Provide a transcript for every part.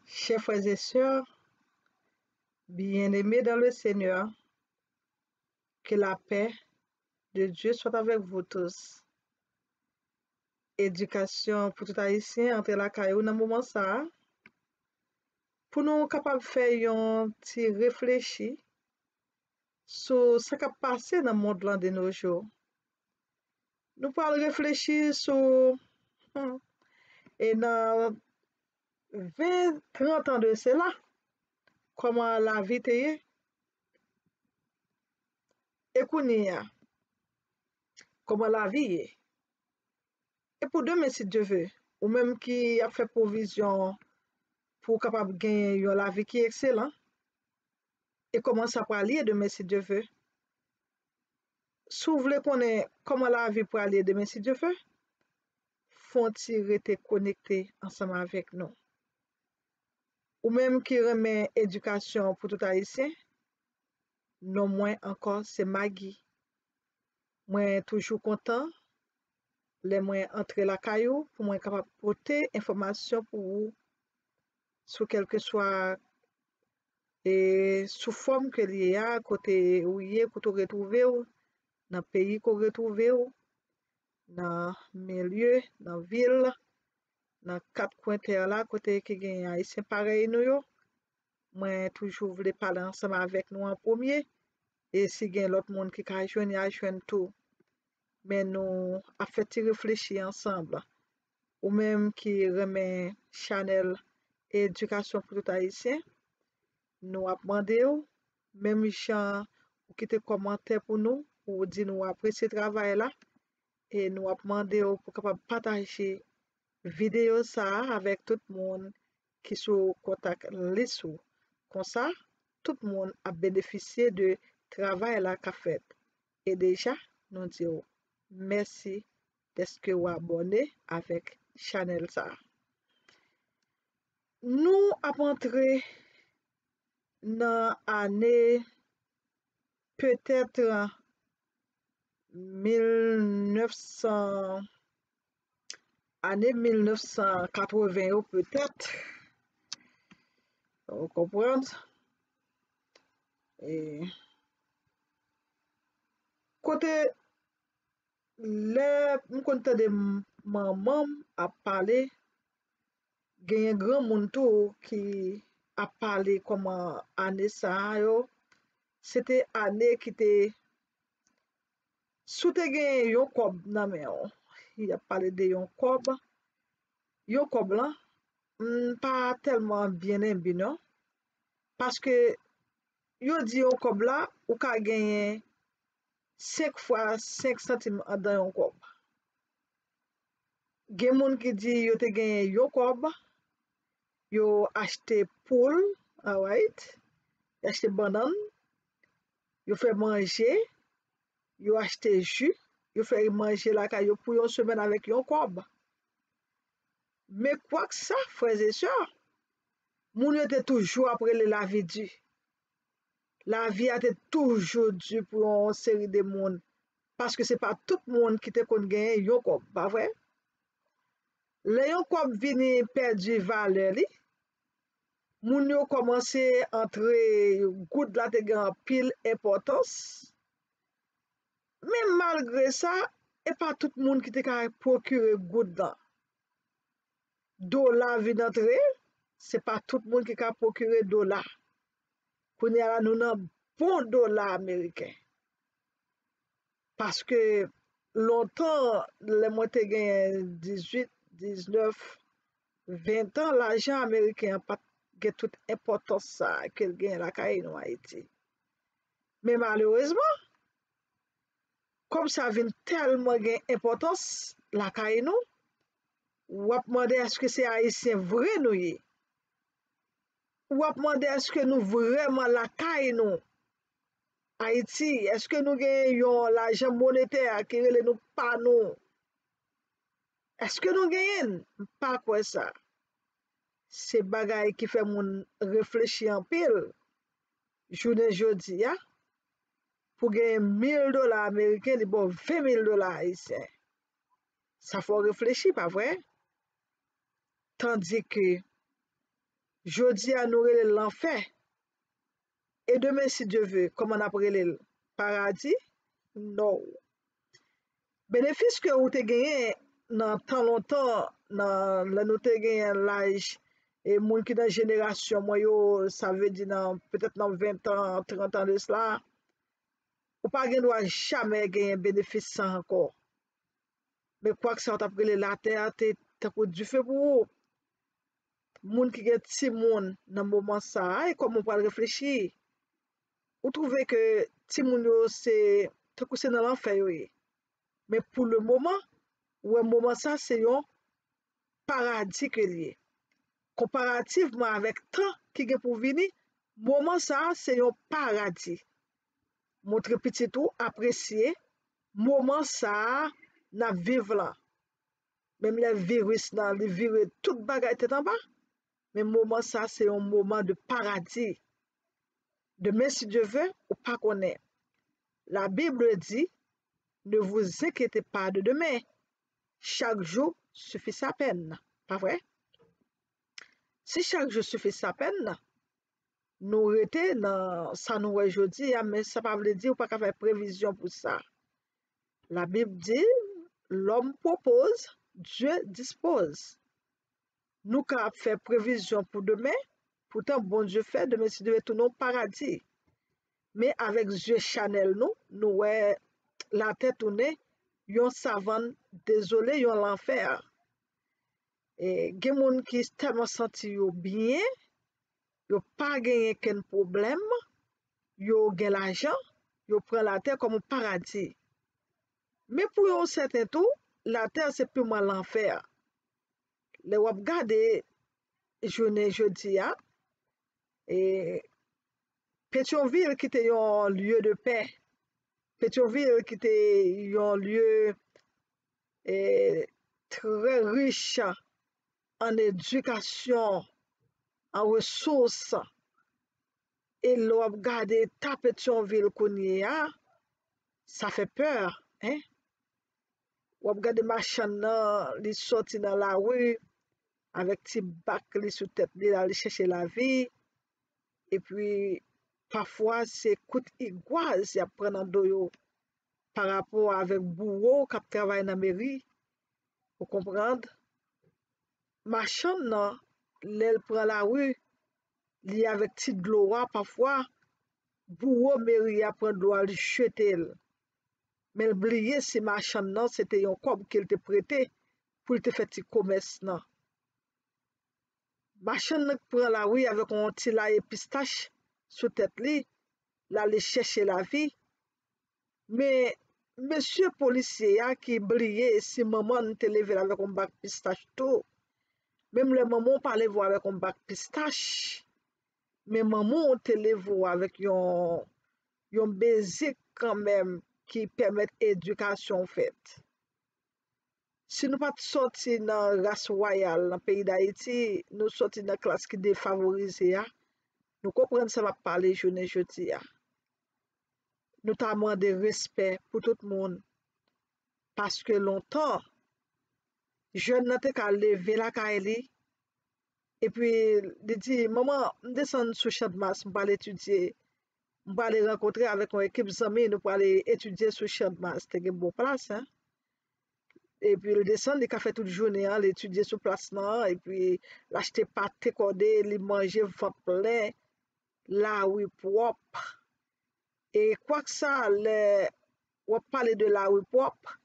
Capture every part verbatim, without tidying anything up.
Chers frères et sœurs bien-aimés dans le Seigneur, que la paix de Dieu soit avec vous tous. Edikasyon pou tout Ayisyen antre lakay ou nan moman sa a pou nou kapab fè yon ti reflechi sou sa k ap pase nan mond lan de nos jours. Nou pral reflechi sou hmm, e nan ven, trant an de sela, kòman lavi te ye, e kounye a, kòman lavi ye. E pou demen, si Dye ve, ou menm ki ap fè pwovizyon pou w kapab genyen yon lavi ki ekselan, e kòman sa pral ye demen, si Dye ve. Si w vle konnen kòman lavi pral ye demen, si Dye ve, fè yon ti rete konekte ansanm avèk nou. Ou menm ki renmen edikasyon pou tout Ayisyen, non mwen ankò se Maggie. Mwen toujou kontan lè mwen antre lakay ou pou mwen kapab pote enfòmasyon pou ou sou kèlkeswa e sou fòm ke l ye a, kote ou ye, kote w retwouve w, nan peyi ke w retwouve w, nan milye, nan vil, nan kat kwen tè la, kote ki gen Ayisyen parèy nou yo. Mwen toujou vle pale ansanm avèk nou an premye, e si gen lòt moun ki ka jwenn, y a jwenn tou. Men nou ap fè ti reflechi ansanm. Ou menm ki renmen chanèl Edikasyon pou tout Ayisyen, nou ap mande w, menm jan ou kite kòmantè pou nou, ou di nou w apresye travay la, e nou ap mande w pou kapab pataje videyo sa a avèk tout moun ki sou kontak lis ou. Konsa, tout moun ap benefisye de travay la k ap fèt. E deja, nou di w mèsi dèske w abòne avèk chanèl sa a. Nou ap antre nan ane petèt mil nèf san, ane mil nèf san katreven yo petèt. Ou konprann? E kote lè m konn tande m- manman m ap pale, genyen granmoun tou ki ap pale kòman ane sa a yo, se te ane ki te, si w te gen yon kòb nan men w, y ap pale de yon kòb, yon kòb lan, m pa tèlman byen enbi non, paske yo di yon kòb la, ou ka genyen senk fwa senk santim andan yon kòb. Gen moun ki di yo te genyen yon kòb, yo achte poul, alright, yo achte bannann, yo fè manje, yo achte ji, yo fè manje lakay yo pou yon semèn avèk yon kòb. Men kwak sa, frè e sè, moun yo te toujou ap rele lavi di. Lavi a te toujou di pou yon seri de moun, paske se pa tout moun ki te konn genyen yon kòb, pa vre? Lè yon kòb vini pèdi valè li, moun yo kòmanse antre, goud la te gen anpil enpòtans, men malgre sa, e pa tout moun ki te ka pwokire goud lan. Dola vin antre, se pa tout moun ki ka pwokire dola. Kounye a la, nou nan bon dola ameriken. Paske lontan, lè mwen te genyen dizuit, diznèf, ventan, lajan ameriken an pa t gen tout enpòtans sa a ke l genyen lakay nou Ayiti. Men malerezman, kòb sa vin tèlman gen enpòtans lakay nou, w ap mande èske se Ayisyen vre nou ye? W ap mande èske nou vrèman lakay nou, Ayiti? Èske nou gen yon lajan monetè ki rele nou pa nou? Èske nou genyen l? M pa kwè sa. Se bagay ki fè moun reflechi anpil jounen jodi a. pou genyen mil dola ameriken, li ba w ven mil dola ayisyen. Sa fè w reflechi, pa vre? Tandike, jodi a nou rele l lanfè. E demen, si Dye ve, kòman n ap rele l? Paradi? No. Benefis ke ou te genyen nan tan lontan, nan lè nou te genyen laj, e moun ki nan jenerasyon mwen yo, sa vle di nan, petèt nan ven tan, trant an de sila, ou pa gen dwa jamè genyen benefis sa ankò. Men kwak sa yo t ap rele latè a te tankou dife pou ou. Moun ki gen timoun nan moman sa a, e kòman w pral reflechi? Ou twouve ke timoun yo se tankou se nan lanfè yo ye. Men pou le moman, ou wè moman sa se yon paradi ke l ye. Konparativman avèk tan ki gen pou vini, moman sa a se yon paradi. Montre pitit ou apresye moman sa a n ap viv lan. Menm lè viris lan, li vire tout bagay tèt anba, men moman sa se yon moman de paradi. Demen, si Dye ve, ou pa konnen. La Bible dit, ne vous inquiétez pas de demain. Chaque jour suffit sa peine. Pa vre? Si chak jou sifi sa peine, nou rete nan sa nou wè jodi a, men sa pa vle di ou pa ka fè previzyon pou sa. La Bible dit, l'homme propose, Dieu dispose. Nou ka ap fè previzyon pou demen, poutan Bondye fè demen, si Dye ve, tounen yon paradi. Men avèk zye chanèl nou, nou wè latè tounen yon savann dezole, yon lanfè. E, gen moun ki tèlman santi yo byen, yo pa genyen kenn pwoblèm, yo gen lajan, yo pran latè kòm yon paradi. Men pou yon sèten tou, latè se piman lanfè. Lè w ap gade jounen jodi a, e, Petyonvil ki te yon lye de pè, Petyonvil ki te yon lye, e, trè rich an edikasyon, an resous, e lè w ap gade eta Petyonvil kounye a, sa fè pè, en. W ap gade machann nan, li sòti nan lari avèk ti bak li sou tèt li, l al chèche lavi. Epi, pafwa, se kout igwaz y ap pran nan do yo pa rapò avèk bouwo k ap travay nan meri. Ou konprann? Machann nan, lè l pran lari, li avèk ti dlo a, pafwa, bouwo meri a pran dlo a, li jete l. Men l bliye si machann nan se te yon kòb ke l te prete pou l te fè ti komès nan. Machann nan k pran lari avèk yon ti laye pistach sou tèt li, l ale chèche lavi. Men mesye polisye a ki bliye si manman l te leve l avèk yon bak pistach tou. Menm lè manman w pa leve w avèk yon bak pistach, men manman w te leve w avèk yon, yon bezik kanmenm ki pèmèt edikasyon w fèt. Si nou pa t sòti nan ras wayal nan peyi Dayiti, nou sòti nan klas ki defavorize a, nou konprann sa m ap pale jounen jodi a. Nou ta mande respè pou tout moun. Paske lontan, jèn nan te ka leve lakay li, epi li di, "Manman, m desann sou Channmas, m pral etidye, m prale rankontre avèk yon ekip zanmi, nou prale etidye sou Channmas." Te gen bon plas, en. Epi l desann, li ka fè tout jounen an, l etidye sou plas lan, epi l achte pate kòde, li manje vant plen, lari pwòp. E kwak sa, lè w ap pale de lari pwòp,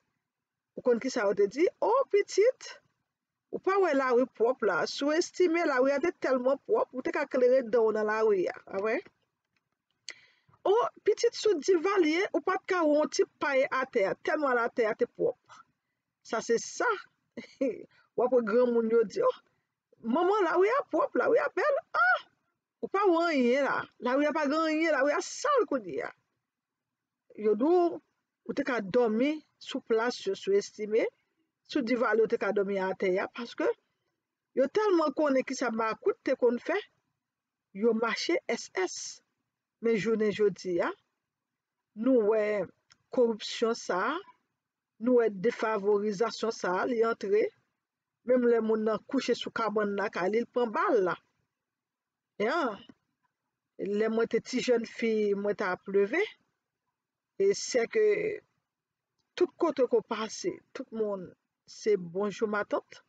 ou konn ki sa yo te di? O, pitit, ou pa wè lari pwòp la, sou estime lari a te tèlman pwòp, ou te ka klere dan w nan lari a, pa vre? O, pitit, sou Divalye, ou pa t ka wè yon ti pay atè a, tèlman latè a te pwòp. Sa se sa w ap wè granmoun yo di, o, manman, lari a pwòp, lari a bèl, a, ou pa wè anyen la, lari a pa gen anyen, lari a sal kounye a. Yo di w, ou te ka dòmi sou plas yo, sou Estime, sou Divalye, ou te ka dòmi atè a, paske yo tèlman konnen kisa makout te konn fè, yo mache S S. Men jounen jodi a, nou wè koripsyon sa a, nou wè defavorizasyon sa a, li antre, menm lè moun nan kouche sou kabann lakay li, li pran bal la. Ya, lè mwen te ti jèn fi, mwen t ap leve, e sè ke tout kote ke w pase, tout moun se bonjou matant,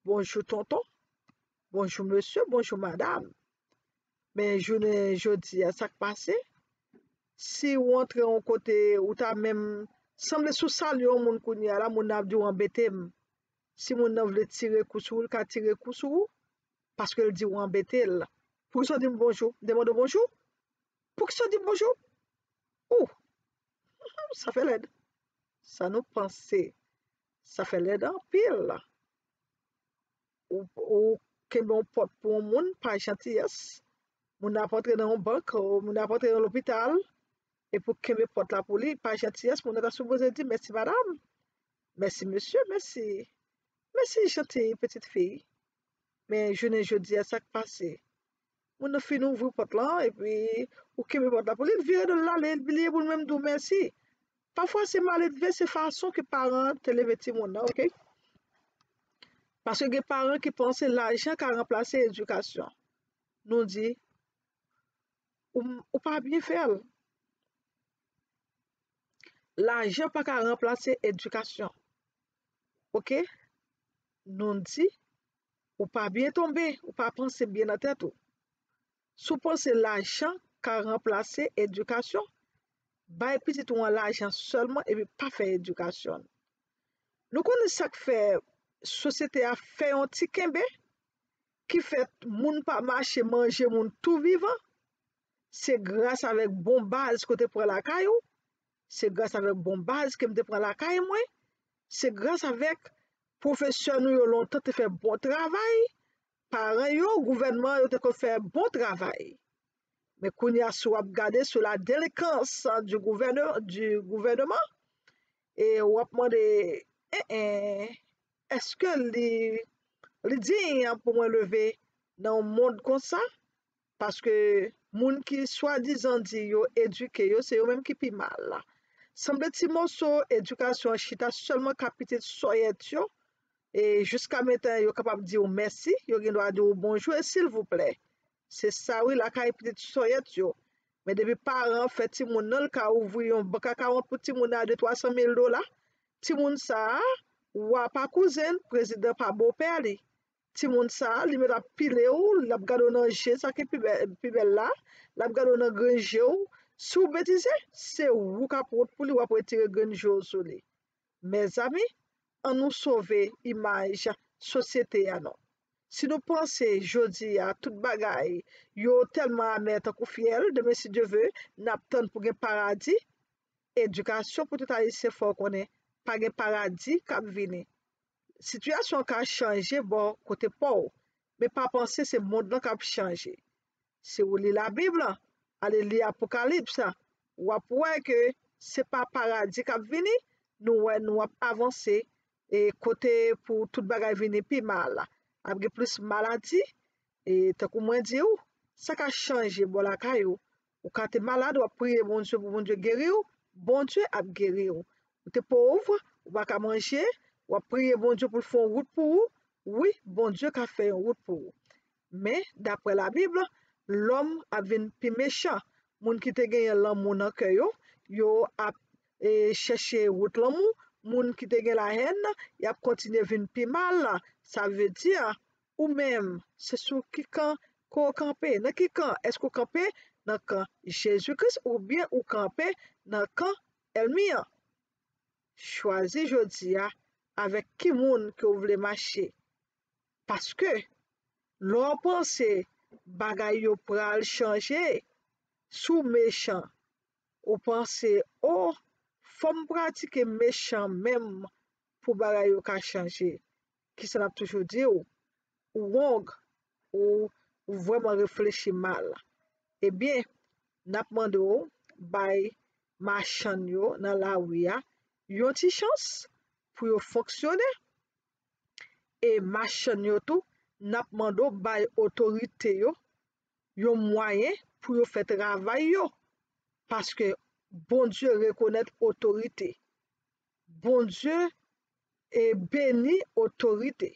bonjou tonton, bonjou mesye, bonjou madanm. Men jounen jodi a, sa k pase? Si w antre yon kote, ou ta menm sanble si w salye yon moun kounye a la, moun nan ap di w anbete m. Si moun nan vle tire kou sou ou, l ka tire kou sou ou, paske l di w anbete l. Poukisa w di m bonjou? M te mande w bonjou? Poukisa w di m bonjou? Ou! Sa fè lèd. Sa nou panse. Sa fè lèd anpil. Ou, ou kenbe yon pòt pou yon moun pa jantiyès. Moun nan ap antre nan yon bank, ou moun nan ap antre nan lopital, epi ou kenbe pòt la pou li, pa jantiyès, moun nan ta sipoze di, mèsi madanm, mèsi mesye, mèsi, mèsi janti pitit fi. Men jounen jodi a, sa k pase? Moun nan fin ouvri pòt lan, epi ou kenbe pòt la pou li, li vire do l, l ale, li bliye pou l menm di w mèsi. Pafwa, se maledve, se fason ke paran an te leve timoun nan, oke? Paske gen paran ki panse lajan ka ranplase edikasyon. Nou di, ou, ou pa byen fè l. Lajan pa ka ranplase edikasyon. Oke? Nou di, ou pa byen tonbe, ou pa panse byen nan tèt ou. Si w panse lajan ka ranplase edikasyon, bay pitit ou an lajan sèlman epi pa fè edikasyon. Nou konnen sa k fè sosyete a fè yon ti kenbe, ki fè moun pa mache manje moun tou vivan, se gras avèk bon baz ke w te pran lakay ou, se gras avèk bon baz ke m te pran lakay mwen, se gras avèk pwofesè nou yo lontan te fè bon travay, paran yo, gouvènman yo te konn fè bon travay. Men kounye a, si w ap gade sou la délinquance du gouvène-, du gouvernement, e w ap mande, en, en, èske li, li diy pou mwen leve nan yon mond konsa? Paske moun ki swadizan di yo edike yo, se yo menm ki pi mal. Sanble ti moso edikasyon an chita sèlman ka pitit sòyèt yo, e jiska mentan yo kapab di w mèsi, yo gen dwa di w bonjou e silvouplè. Se sa wi, lakay pitit sòyèt yo. Men depi paran an fè timoun nan, l ka ouvri yon bank akawont pou timoun nan a de twa san mil dola, timoun sa a, wa pa kouzen l, prezidan pa bopè li. Timoun sa a, li mèt ap pile w, l ap gade w nan je, sa ki pi bè-, pi bèl la, l ap gade w nan grenn je w. Si w betize, se ou k ap wont pou li, w ap retire grenn je w sou li. Mezanmi, ann nou sove imaj sosyete a non. Si nou panse jodi a tout bagay yo tèlman amè tankou fyèl, demen si Dye ve, n ap tann pou gen paradi. Edikasyon pou tout Ayisyen fè w konnen pa gen paradi k ap vini. Sitiyasyon an ka chanje bò kote pa w, men pa panse se mond lan k ap chanje. Si w li Labib lan, ale li Apokalips la, w ap wè ke se pa paradi k ap vini, nou wè nou ap avanse e kote pou tout bagay vini pi mal. Ap gen plis maladi, e tankou mwen di w, sa ka chanje bò lakay ou. Ou ka te malad, w ap priye Bondye pou Bondye geri w, Bondye ap geri w. Ou te pòv, ou pa ka manje, w ap priye Bondye pou l fè yon wout pou ou. Wi, Bondye ka fè yon wout pou ou. Men, daprè Labib, lòm ap vin pi mechan. Moun ki te genyen lanmou nan kè yo, yo ap, e, chèche wout lanmou. Moun ki te gen lahèn, y ap kontinye vin pi mal. Sa vle di, ou menm, se sou ki kan ke w kanpe? Nan ki kan? Èske w kanpe nan kan Jezi Kris oubyen ou kanpe nan kan ènmi an? Chwazi jodi a avèk ki moun ke w vle mache. Paske lè w panse bagay yo pral chanje, si w mechan, ou panse, o, fò m pratike mechan menm pou bagay yo ka chanje. Kisa n ap toujou di w? Ou wrong, ou, ou vrèman reflechi mal. Ebyen, n ap mande w bay machann yo nan lari a yon ti chans pou yo fonksyone. E machann yo tou, n ap mande w bay otorite yo yon mwayen pou yo fè travay yo. Paske Bondye rekonèt otorite. Bondye e beni otorite.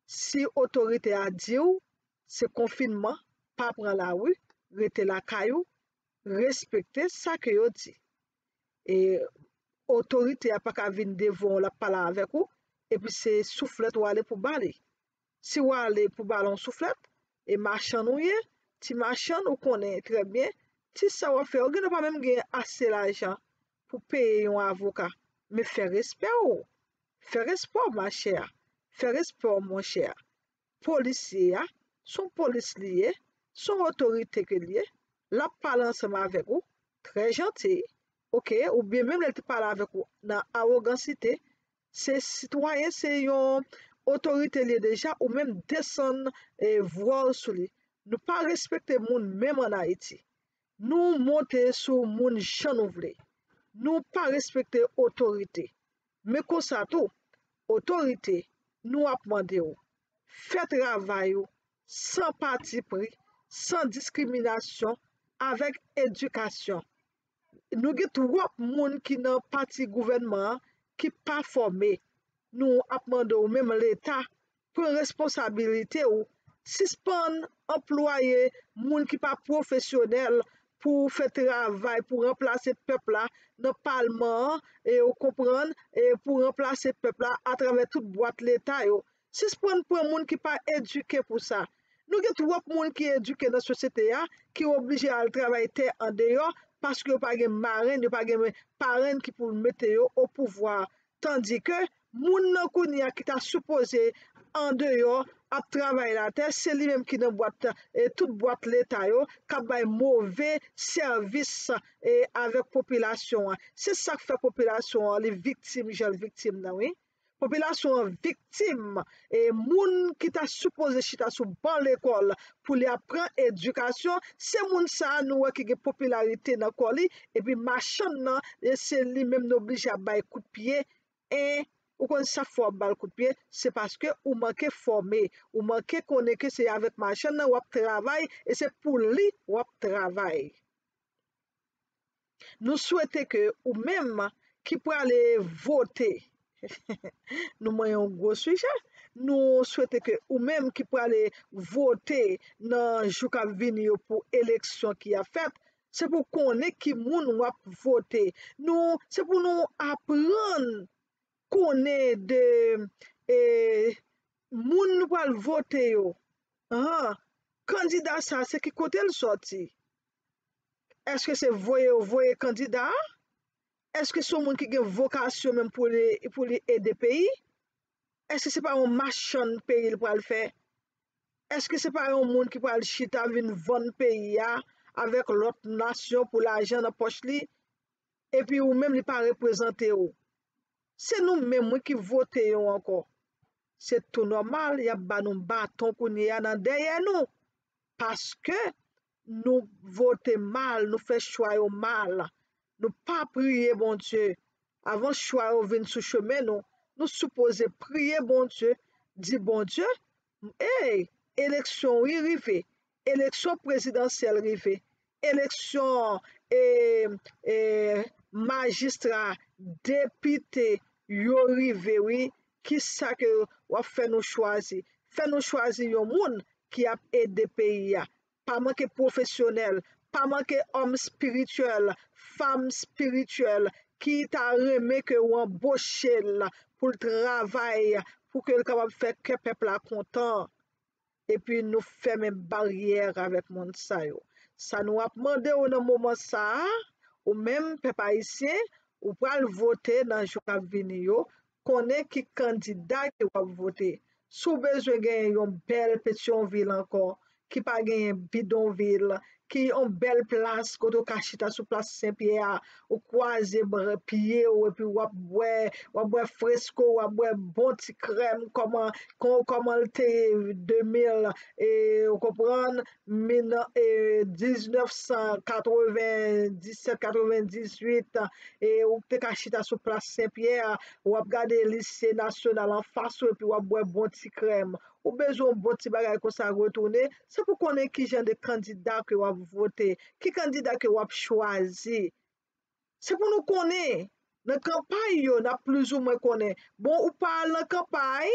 Si otorite a di w se konfinman, pa pran lari, rete lakay ou, respekte sa ke yo di. E otorite a pa ka vin devan w, l ap pale avèk ou, epi se souflèt w ale pou ba li. Si w ale pou ba l yon souflèt, e machann ou ye, ti machann, ou konnen trè byen, ti sa w ap fè, ou gen dwa pa menm gen ase lajan pou peye yon avoka, men fè respè w. Fè respè w, machè. Fè respè w, monchè. Polisye a, se yon polis li ye, se yon otorite ke li ye, l ap pale ansanm avèk ou, trè janti, oke, oubyen menm lè l te pale avèk ou nan awogansite, se sitwayen, se yon otorite li ye deja, ou menm desann e, vwa w sou li. Nou pa respekte moun menm ann Ayiti. Nou monte sou moun jan nou vle. Nou pa respekte otorite. Men konsa tou, otorite, nou ap mande w, fè travay ou san patipri, san diskriminasyon, avèk edikasyon. Nou gen twòp moun ki nan pati gouvènman an ki pa fòme. Nou ap mande w menm Leta, pran responsabilite w, sispann anplwaye moun ki pa pwofesyonèl pou fè travay, pou ranplase pèp la nan palman an, e ou konprann, e pou ranplase pèp la atravè tout bwat Leta yo. Sispann pran moun ki pa edike pou sa. Nou gen twòp moun ki edike nan sosyete a ki oblije al travay tè andeyò paske yo pa gen marenn, yo pa gen parenn ki pou mete yo o pouvwa. Tandike moun nan kounye a ki ta sipoze andeyò ap travay latè, se li menm ki nan bwat, e, tout bwat Leta yo, k ap bay move sèvis, e, avèk popilasyon an. Se sa k fè popilasyon an li viktim jan l viktim nan, wi. Popilasyon an viktim, e moun ki ta sipoze chita sou ban lekòl pou li ap pran edikasyon, se moun sa a nou wè ki gen popilarite nan kò li, epi machann nan, e se li menm nou oblije ap bay kout pye, en, ou konn sa k fè w ap ba l kout pye, se paske ou manke fòme, ou manke konnen ke se avèk machann nan w ap travay, e se pou li w ap travay. Nou swete ke ou menm ki prale vote, nou manyen yon gwo sijè, nou swete ke ou menm ki prale vote nan jou k ap vini yo pou eleksyon ki ap fèt, se pou konnen ki moun w ap vote. Nou, se pou nou aprann konnen de, e, moun nou pral vote yo. An, kandida sa, se ki kote l sòti? Èske se voye yo voye kandida a? Èske se yon moun ki gen vokasyon menm pou li, pou li ede peyi? Èske se pa yon machann peyi l pral fè? Èske se pa yon moun ki pral chita vin vann peyi a avèk lòt nasyon pou lajan nan pòch li? Epi ou menm li pa reprezante w. Se nou menm wi ki vote yo ankò. Se tou nòmal, y ap ba nou baton kounye a nan dèyè nou. Paske nou vote mal, nou fè chwa yo mal. Nou pa priye Bondye. Avan chwa yo vin sou chemen nou, nou sipoze priye Bondye, di Bondye, ey, eleksyon wi rive, eleksyon prezidansyèl rive, eleksyon e, e, majistra, depite yo rive wi, kisa ke w ap fè nou chwazi? Fè nou chwazi yon moun ki ap ede peyi a. Pa manke pwofesyonèl, pa manke òm espirityèl, fanm espirityèl ki ta renmen ke w anboche l pou l travay, pou ke l kapab fè kè pèp la kontan. Epi nou fèmen baryè avèk moun sa yo. Sa nou ap mande w nan moman sa a, ou menm pèp ayisyen, ou pral vote nan jou k ap vini yo, konnen ki kandida ke w ap vote. Si w bezwen genyen yon bèl Petyonvil ankò, ki pa genyen bidonvil, ki yon bèl plas kote w ka chita sou plas Senpyè a, ou kwaze bra, pye w, epi w ap bwè, w ap bwè fresko, w ap bwè bon ti krèm, kòman, kò-, kòman l te ye de mil, e, ou konprann, mil, e, diznèf san katrevenndisèt, katrevenndizwit, e, ou te ka chita sou plas Senpyè a, w ap gade Lise Nasyonal anfas ou, epi w ap bwè bon ti krèm. Ou bezwen yon bon ti bagay konsa retounen, se pou konnen ki jan de kandida ke w ap vote, ki kandida ke w ap chwazi. Se pou nou konnen, nan kanpay yo, n ap plizoumwen konnen. Bon, ou pa al nan kanpay,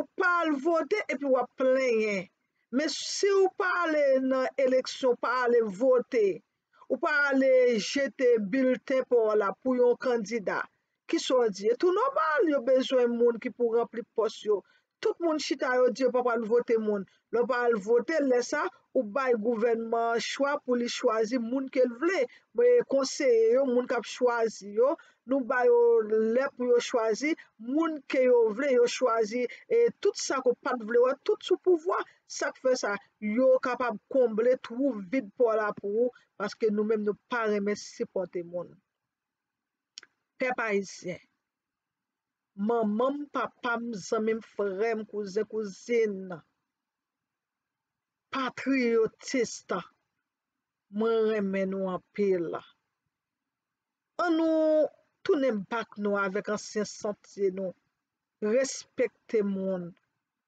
ou pa al vote, epi w ap plenyen. Men si w pa ale nan eleksyon, w pa ale vote, ou pa ale jete bilten pa w la pou yon kandida, kisa w di? E tou nòmal, yo bezwen moun ki pou ranpli pòs yo. Tout moun chita, yo di yo pa pral vote moun. Lè w pa al vote, lè sa, ou bay gouvènman an chwa pou li chwazi moun ke l vle. Men konseye yo, moun k ap chwazi yo, nou ba yo lè pou yo chwazi moun ke yo vle, yo chwazi, e tout sa ke w pa t vle wè, tout sou pouvwa. Sa k fè sa, yo kapab konble twou vid pa w la pou ou, paske nou menm nou pa renmen sipòte moun. Pèp ayisyen, manman m, papa m, zanmi m, frè m, kouzen, kouzin, patriyotis, mwen renmen nou anpil. Ann nou tounen bak nou avèk ansyen santye nou. Respekte moun.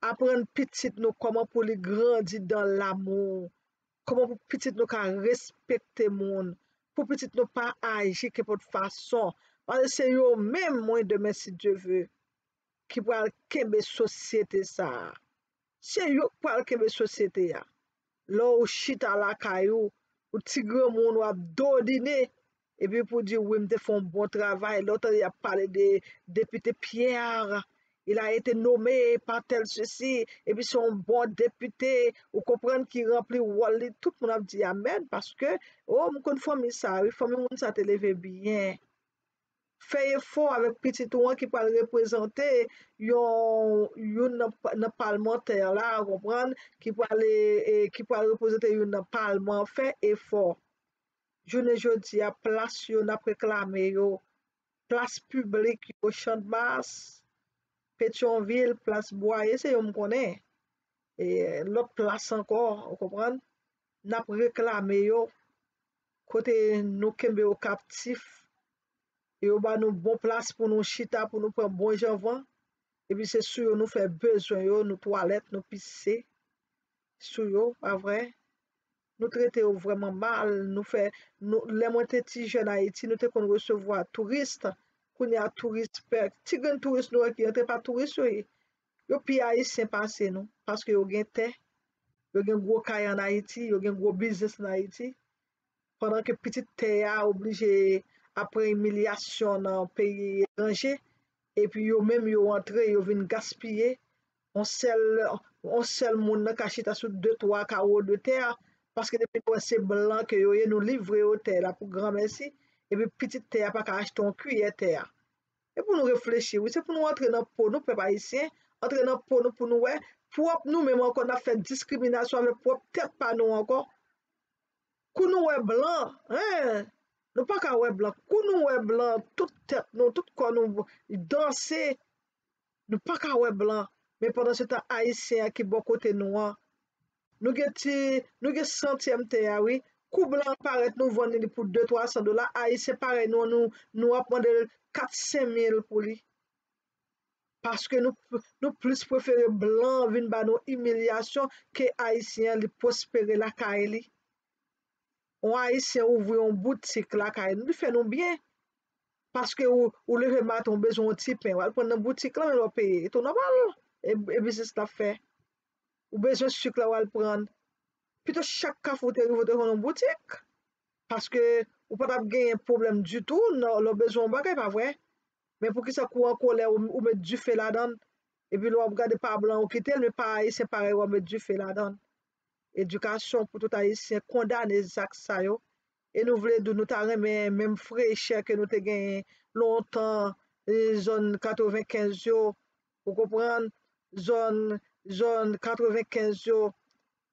Aprann pitit nou kòman pou li grandi dan lamou. Kòman pou pitit nou ka respekte moun. Pou pitit nou pa aji kenpòt fason. Paske se yo menm, mwen, demen, si Dye ve, ki pral kenbe sosyete sa a. Se yo k pral kenbe sosyete a. Lè w chita lakay ou, ou ti granmoun, w ap dodine, epi pou di, wi, m te fè yon bon travay. Lè w tande y ap pale de depite Pierre, il a été nommé par tel ceci, epi se yon bon depite, ou konprann, ki ranpli wòl li, tout moun ap di amèn, paske, o, m konn fanmi sa, wi, fanmi moun sa te leve byen. Fè efò avèk pitit ou an ki pral reprezante yon, youn nan, nan palmantè la, ou konprann, ki pral, e, ki pral reprezante youn nan palman. Fè efò. Jounen jodi a, plas yo, n ap reklame yo. Plas piblik yo, Channmas, Petyonvil, Plas Bwaye, se yo m konnen. E lòt plas ankò, ou konprann? N ap reklame yo. Kote nou kenbe yo kaptif, e yo ba nou bon plas pou nou chita, pou nou pran bon jan van, epi se sou yo nou fè bezwen yo, nou twalèt, nou pise sou yo, pa vre? Nou trete yo vrèman mal, nou fè, nou, lè mwen te ti jèn Ayiti, nou te konn resevwa touris, kounye a touris pè, ti grenn touris nou wè ki antre pa touris yo ye. Yo pi ayisyen pase nou, paske yo gen tè, yo gen gwo kay ann Ayiti, yo gen gwo biznis ann Ayiti. Pandan ke pitit tè a oblije ap pran imilyasyon nan peyi etranje, epi yo menm yo antre, yo vin gaspiye. On sèl, on sèl moun nan ka chita sou de, twa kawo de tè, paske depi nou wè se blan ke yo ye, nou livre yo tè la pou granmèsi, epi pitit tè a pa ka achte yon kiyè tè a. E pou nou reflechi, wi, se pou nou antre nan po nou, pèp ayisyen, antre nan po nou pou nou wè, pwòp nou menm ankò, n ap fè diskriminasyon avèk pwòp tèt pa nou ankò. Kou nou wè blan, en, nou pa ka wè blan. Kou nou wè blan, tout tèt nou, tout kò nou danse, nou pa ka wè blan. Men pandansetan, ayisyen an ki bò kote nou an, nou gen ti, nou gen santyèm tè a, wi. Kou blan an parèt, nou vann li pou de, twa san dola. Ayisyen parèy nou an, nou, nou ap mande l kat, senk mil pou li. Paske nou, nou plis prefere blan an vin ba nou imilyasyon ke ayisyen an li pwospere lakay li. Yon ayisyen ouvri yon boutik lakay nou, li fè nou byen. Paske ou, ou leve maten, ou bezwen yon ti pen, w al pran nan boutik lan, men lè w peye, e tou nòmal, e, e biznis l ap fè. Ou bezwen sik la, w al pran. Pito chak kafou w te rive, w te jwenn yon boutik. Paske ou pa t ap genyen pwoblèm ditou, non, lè w bezwen yon bagay, pa vre? Men poukisa kou an kolè, ou, ou met dife ladan l? Epi lè w ap gade pa blan, ou kite l, men pa ayisyen parèy, w ap met dife ladan l. Edikasyon pou tout ayisyen, kondane zak sa yo. E nou vle di w, nou ta renmen menm frechè ke nou te genyen lontan, e, zòn katrevenkenz yo, ou konprann? Zòn, zòn katrevenkenz yo,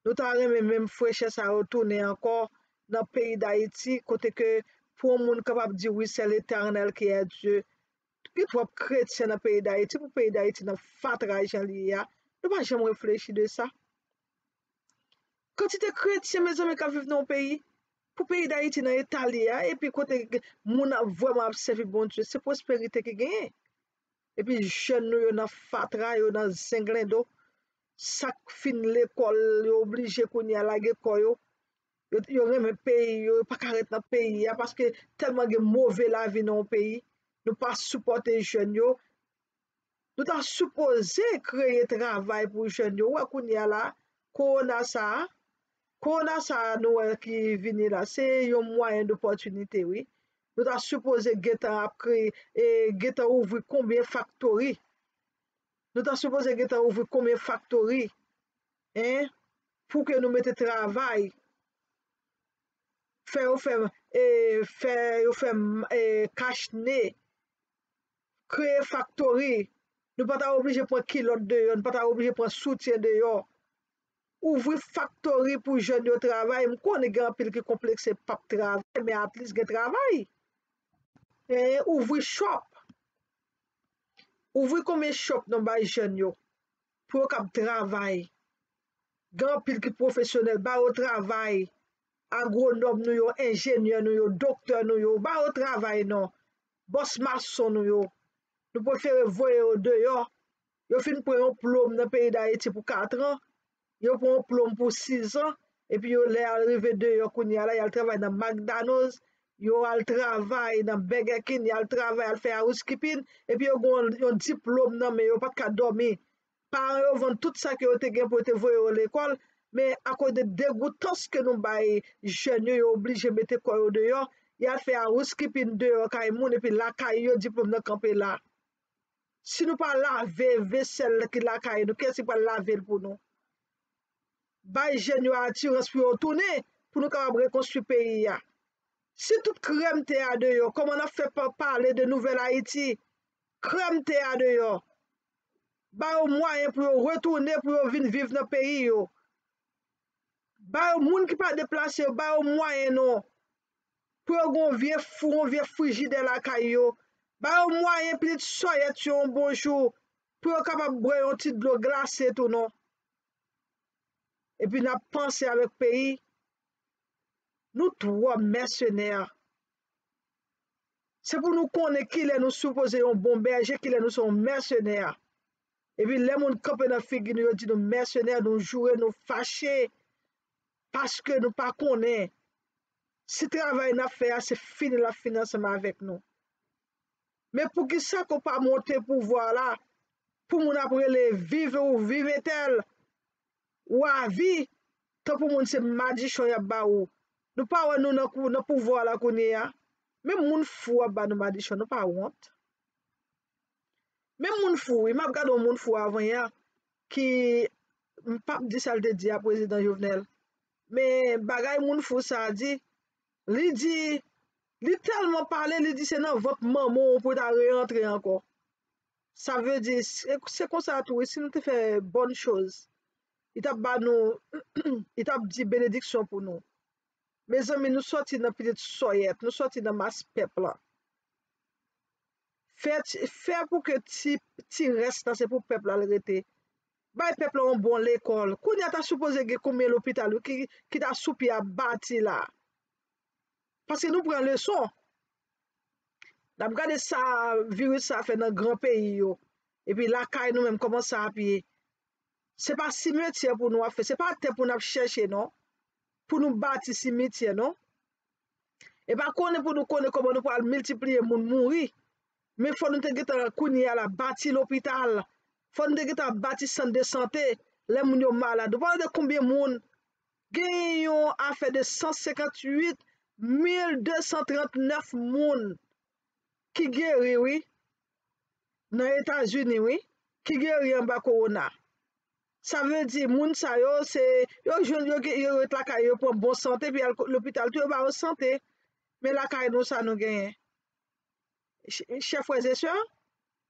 nou ta renmen menm frechè sa yo tounen ankò nan peyi Dayiti, kote ke pou yon moun kapab di, wi, c'est l'Éternel qui est Dieu. Gen twòp kretyen nan peyi Dayiti, pou peyi Dayiti nan fatra jan li ye a. Nou pa janm reflechi de sa. Kantite kretyen, mezanmi, k ap viv nan yon peyi, pou peyi Dayiti nan eta li ye a, epi kote moun ap vrèman ap sèvi Bondye, se pwosperite ki genyen. Epi jèn nou yo nan fatra, yo nan zenglendo. Sa k fin lekòl, yo oblije kounye a lage kò yo. Yo, yo renmen peyi yo, yo pa ka ret nan peyi a paske tèlman gen move lavi nan yon peyi. Nou pa sipòte jèn yo. Nou ta sipoze kreye travay pou jèn yo. Ou wè kounye a la, kowona sa a, kowona sa a nou wè ki vini la, se yon mwayen dopòtinite, wi. Nou ta sipoze gentan ap kreye, e, gentan ouvri konbyen faktori. Nou ta sipoze gentan ouvri konbyen faktori, en, pou ke nou mete travay, fè yo fè, e, fè yo fè, e, kach ne, kreye faktori. Nou pa ta oblije pran kilòt deyò, nou pa ta oblije pran soutyen deyò. Ouvri faktori pou jèn yo travay. M konnen gen anpil ki konplekse p ap travay, men at least gen travay. E, ouvri shop. Ouvri konbyen shop nou bay jèn yo pou yo kab travay. Gen anpil ki pwofesyonèl, ba yo travay. Agwonòm nou yo, enjenyè nou yo, doktè nou yo, ba yo travay non. Bòs mason nou yo, nou prefere voye yo deyò. Yo fin pran yon plòm nan peyi Dayiti pou katran, yo pran yon plòm pou sizan, epi yo lè al rive deyò kounye a la, y al travay nan McDonald's, yo al travay nan Burger King, y al travay, al fè housekeeping, epi yo gen yon, yon diplòm nan men yo, yo pa t ka dòmi. Paran yo vann tout sa ke yo te gen pou yo te voye yo lekòl, men akoz de degoutans ke nou bay jèn yo, yo oblije mete kò yo deyò, y al fè housekeeping deyò kay moun, epi lakay yo diplòm nan kanpe la. Si nou pa lave vesèl ki lakay nou, kiyès ki pral lave l pou nou? Bay jèn yo atirans pou yo tounen, pou nou kapab rekonstwi peyi a. Si tout krèm te a deyò, kòman n ap fè pa pale de Nouvèl Ayiti? Krèm te a deyò. Ba yo mwayen pou yo retounen, pou yo vin viv nan peyi yo. Ba yo moun ki pa deplase yo, ba yo mwayen non. Pou yo gen yon vye fou, yon vye frijidè lakay yo. Ba yo mwayen pitit sòyèt yo yon bon jou, pou yo kapab bwè yon ti dlo glase tou non. Epi n ap panse avèk peyi. Nou twò mèsenè. Se pou nou konnen kilè nou sipoze yon bon bèje, kilè nou se yon mèsenè. Epi lè moun kanpe nan figi nou, yo di nou mèsenè, nou joure, nou fache, paske nou pa konnen si travay n ap fè a, se fini l ap fini ansanm avèk nou. Men poukisa ke w pa monte pouvwa la, pou moun ap rele viv ou viv entèl, ou avi, tankou moun se madichon y ap ba ou. Nou pa wè nou nan kou-, nan pouvwa la kounye a? Menm moun fou ap ba nou madichon, nou pa wont? Menm moun fou, wi, m ap gade yon moun fou avan yè, ki, m p ap di sa l te di a prezidan Jovenel. Men bagay moun fou sa a di, li di, li tèlman pale, li di se nan vant manman w pou w ta rerantre ankò. Sa vle di, se, se konsa tou, wi, si nou te fè bòn choz, li t ap ba nou, li t ap di benediksyon pou nou. Mezanmi, nou sòti nan pitit sòyèt, nou sòti nan mas pèp lan. Fè ti, fè pou ke ti, ti rès lan se pou pèp la l rete. Bay pèp la yon bon lekòl. Kounye a ta sipoze gen konbyen lopital wi, ki, ki ta sou pye ap bati la. Paske nou pran leson. N ap gade sa viris sa fè nan gran peyi yo. Epi lakay nou menm, kòman sa ap ye? Se pa simetyè pou nou ap fè, se pa tè pou n ap chèche non. Pou nou bati simityè non. E pa konnen pou nou konnen kòman nou pral miltipliye moun mouri. Men fò nou te gentan kounye a la bati lopital. Fò nou te gentan bati sant de sante lè moun yo malad. Ou pa wè de konbyen moun? Gen yon afè de san senkanntuit mil de san trannèf moun ki geri, wi, nan Etazini, wi, ki geri anba kowona. Sa vle di, moun sa yo, se, yo jwenn, yo, yo ret lakay yo, pran bon sante, epi al ko-, lopital tou, yo ba yo sante. Men lakay nou, sa nou genyen? Ch-, chè frè e sè,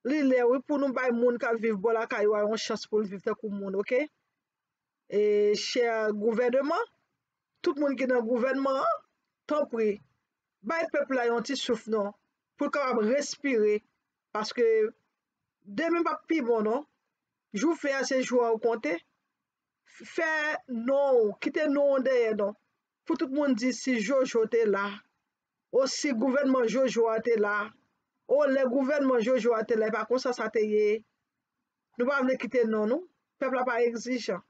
li lè, wi, pou nou bay moun k ap viv bò lakay yo a yon chans pou l viv tankou moun, oke? E chè gouvèneman, tout moun ki nan gouvènman an, tanpri, bay pèp la yon ti souf non, pou l kapab respire, paske demen p ap pi bon non. Jou w fè a se jou a ou konte. Fè non w, kite non w dèyè non. Pou tout moun di si Jojo te la, o si gouvènman Jojo a te la, o lè gouvènman Jojo a te la, e pa konsa sa te ye. Nou pa vle kite non nou. Pèp la pa egzijan.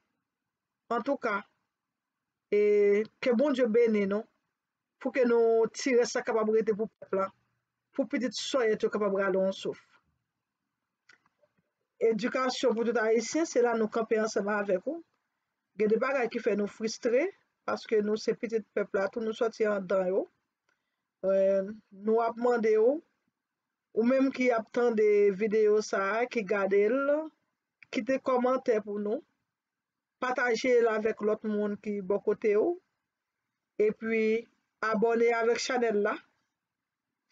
Antouka, E ke Bondye beni nou, pou ke nou tire sa kapab rete pou pèp la, pou pitit sòyèt yo kapab rale yon souf. Edikasyon pou tout Ayisyen, se la nou kanpe ansanm avèk ou. Gen de bagay ki fè nou fristre, paske nou se pitit pèp la tou, nou sòti andan yo. Nou ap mande w, ou menm ki ap tande videyo sa a, ki gade l, kite kòmantè pou nou, pataje l avèk lòt moun ki bò kote w, epi abòne avèk chanèl la.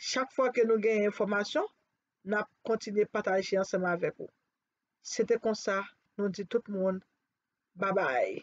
Chak fwa ke nou gen enfòmasyon, n ap kontinye pataje ansanm avèk ou. Se te konsa, nou di tout moun, babay.